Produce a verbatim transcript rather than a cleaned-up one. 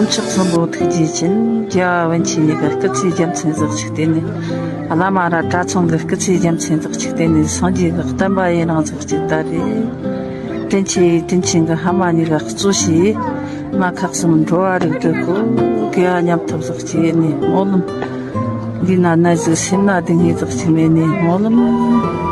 ཕྱོགས་གསུམ་པོ་ཐུགས་རྗེ་ཆེན། རྒྱལ་བ་པཎ་ཆེན་གཉིས་ཀྱི་སྐུ་ཚེའི་རྒྱལ་མཚན་ཟིག་ཅིག་བརྟེན་ནས། བླ་མ་ར་གྲྭ་ཚང་གི་སྐུ་ཚེའི་རྒྱལ་མཚན་ཟིག་ཅིག་བརྟེན་ནས། སངས་རྒྱས་ཀྱི་བསྟན་པ་ཡུན་རིང་ཟིག་ཅིག་དར་རེ། དྲིན་ཆེ་དྲིན་ཆེན་གྱི་ཕ་མ་གཉིས་ཀ་གཙོ་བྱས། མ་ཁག་གསུམ་འགྲོ་བ་རིགས་དྲུག་གི་དགེ་བ་མཉམ་ཐོབ་ཟིག་བྱས་ནས། སྨོན་ལམ་འདི་ན་ན་ཟིག་སེམས་ན་སྡུག་བསྔལ་ཟིག་ཅིག་མེད་ནས། སྨོན་ལམ།